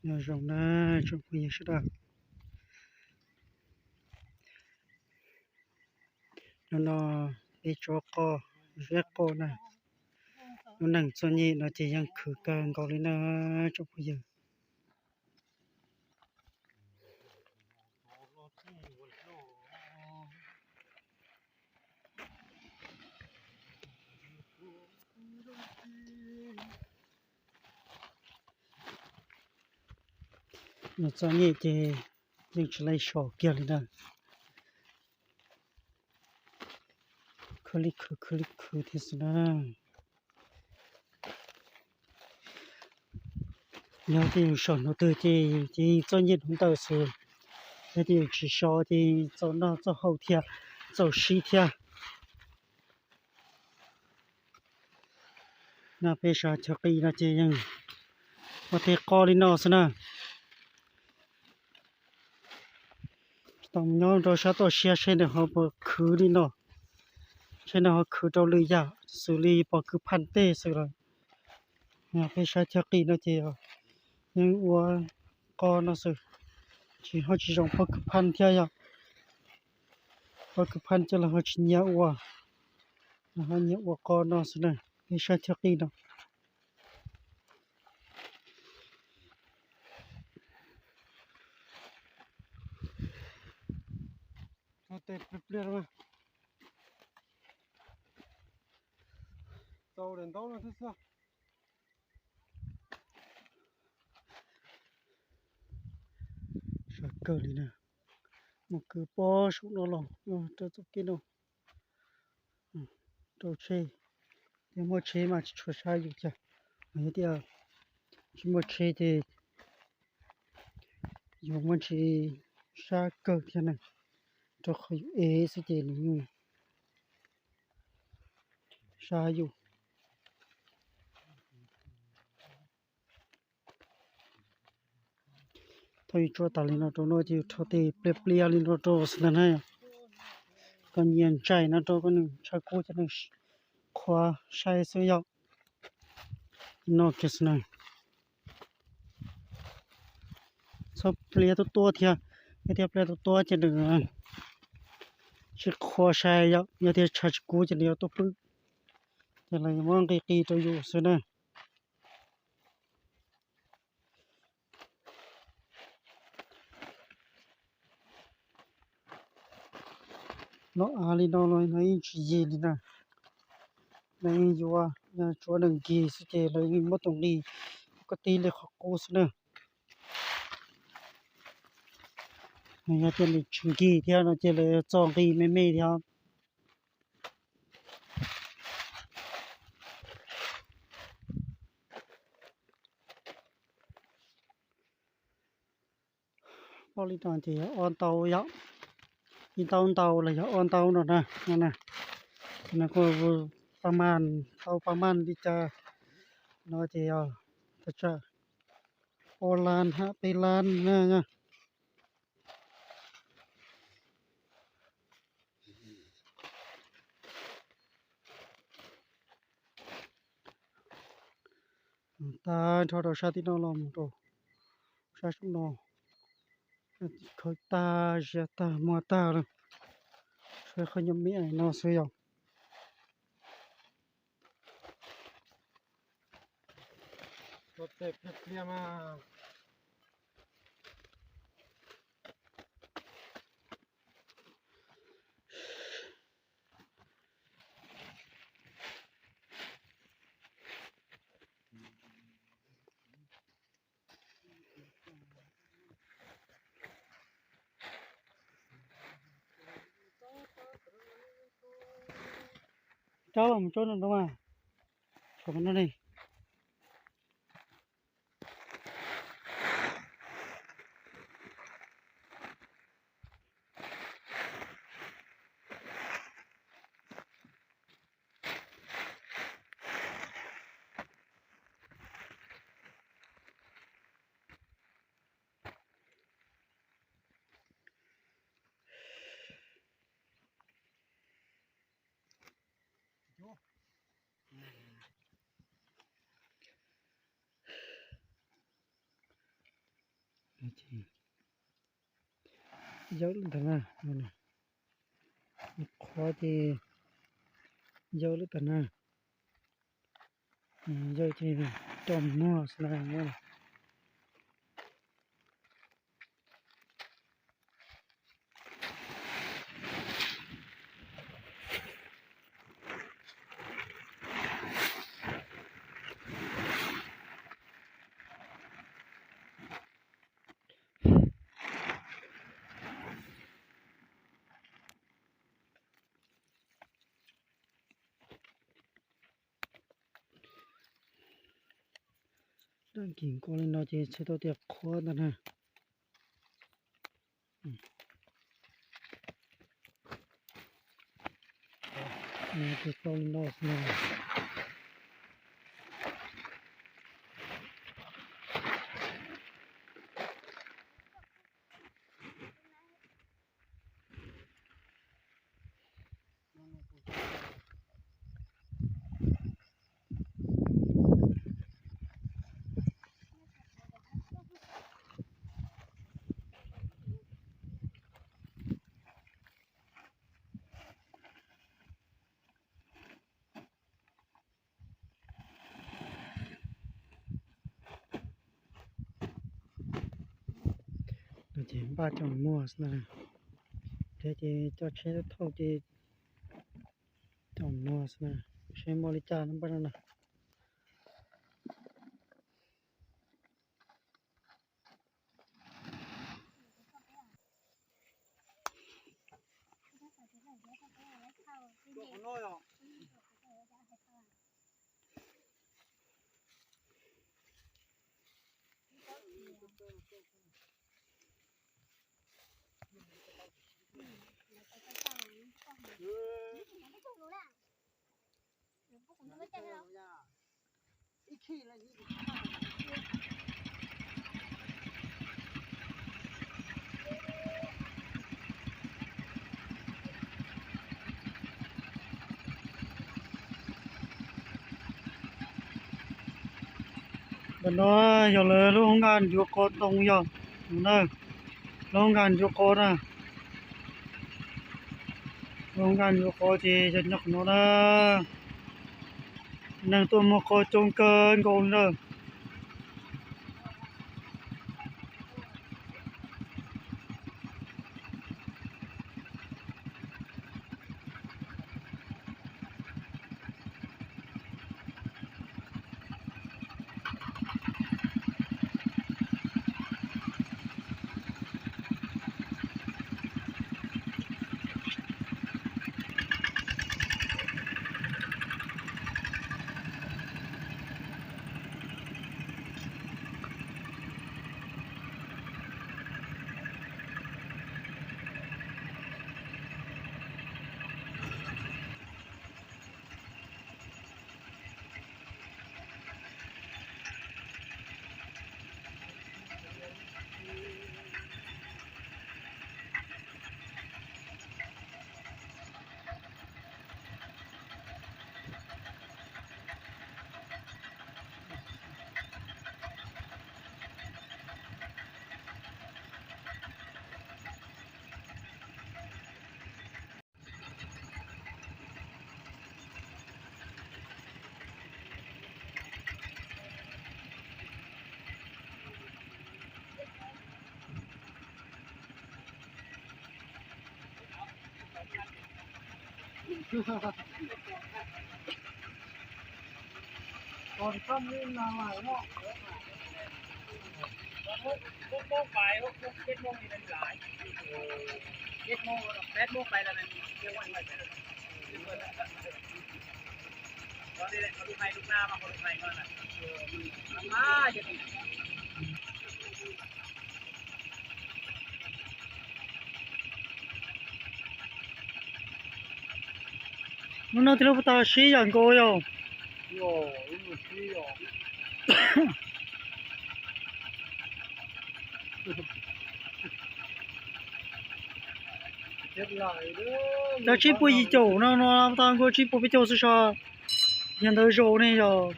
Nyob zoo na tsoom phooj ywg sawv daws. Hnub no peb tsuav qos, zeb qos na. Lub neej txom nyem no ces yeej khwv kawg nkaus li na tsoom phooj ywg. Nws txom nyem ces yeej tsis laib so kiag li na. Khwv li khwv, khwv li khwv thiab xwb na. Yog tias yus so hnub twg ces, ces yeej txom nyem hnub ntawd xwb. Yog tias yus tsis so ces txaus noj txaus haus thiab, txaus sib thiab. No peb sab chaw qis no ces yeej ua tej qos li no xwb na. Tsis tau mus nyob rau sab toj siab seb nws ho puas khwv li no. Seb nws ho khwv rau lwm yam xws li pom kwv phaj tej xwb lawm. Peb sab chaw qis no ces yeej ua qos no xwb, tsis ho tsis zoo pom kwv phaj thiab yom. Pom kwv phaj coj los ho tsis nyiam ua, los ho nyiam ua qos no xwb na. Peb sab chaw qis no. Tes pliag pliag, tau daim ntaub no thiab xwb. Sab kawg li na, muaj kwv pob saum no los rau txoj kev no. Rau tsheb, yog muaj tsheb mas tsis tshua saib yus kiag, yog tias tsis muaj tsheb ces yus muaj ntsis sab kawg thiab na, rau qhov yus ev xwb ces nws yeej sab yus. Thaum yus tsuav tas li no rau no ces yus rho tes pliag pliag li no rau xwb ntag na. Kom nyias ntsaim no rau kom nws tshav kub cov nws qhuav sai xwb yom. No kiag xwb na. Txhob pliag tuab tuab thiab, yog tias pliag tuab tuab ces nws tsis qhuav sai yom, yog tias tshav tsis kub ces nws yuav tuaj pwb. Ces lawv yuav muab nqis qis rau yus xwb na. Los av li no los no yeej tsis yig li na. Lawv yeej yuav, tsuav nws nkig xwb ces lawv yeej muab tus nqis koj tib li qhov qub xwb na. Yog tias nws tsis nkig thiab no ces lawv txo nqis me me thiab. Pom li no ces yog ob ntaub yom, ib ntaub ntau los yog ob ntaub no na. No kuj pa maj, tau pa maj li cas no ces yog thaj tsam ob lab hab peb lab na. Tag nrho rau sab tim no los mus rau sab saum no, khawb tag ziab tag muag tag lawm. Sab qhov nyuam me no xwb yom. Rov los mus tsob no mas, tsom no ne. Ces yau lawm ntag na, qhuav ces yau lawm ntag na, yau ces coj mus muag xwb na. Daj kis nkaus li no ces txhais tau tias qhuav ntag na. Ces tau li no xwb na. No ces npaj coj mus muag xwb na. Thiab ces coj tsheb thauj ces coj mus muag xwb na. Seb muaj li cas no npaj no na. Ntawm no yog lawv lub hoob nkaj ncuav qos ntoo yog na, lub hoob nkaj ncuav qos na. Lub hoob nkaj ncuav qos ces yog nyob qhov no na. Neeg tuaj muag qos coob kawg nkaus li na. Hnub no tij laug puas tau sib yam nkaus yog? Cov tsib puas yim caum no no tau nkaus tsib puas peb caug xwb sas. Yog ntawd zaus ne yog?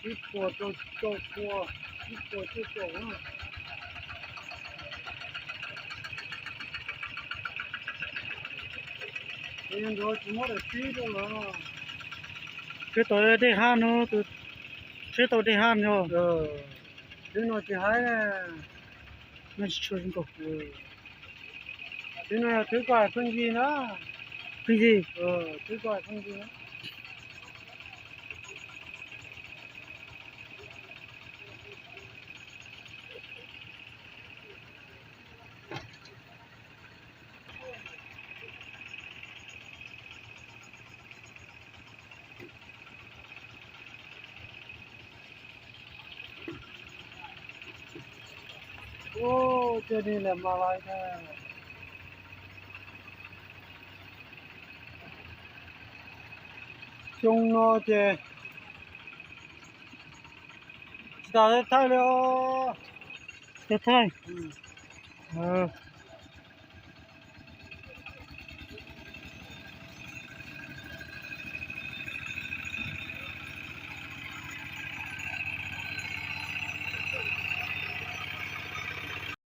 Ib puas rau caum pua, ib puas cuaj caum na. Tsis muab daim tib rau los. Tsheb tau dej hab no, tsheb tau dej hab no. Tsheb no tsis haib na. Tsheb no yog tsheb koj hais pheej yig na. Pheej yig. Tsheb koj hais pheej yig na. Ua, cia li lam mas lais. Xyoo no ces tsis tas thaij li os. Tsis tas thaij.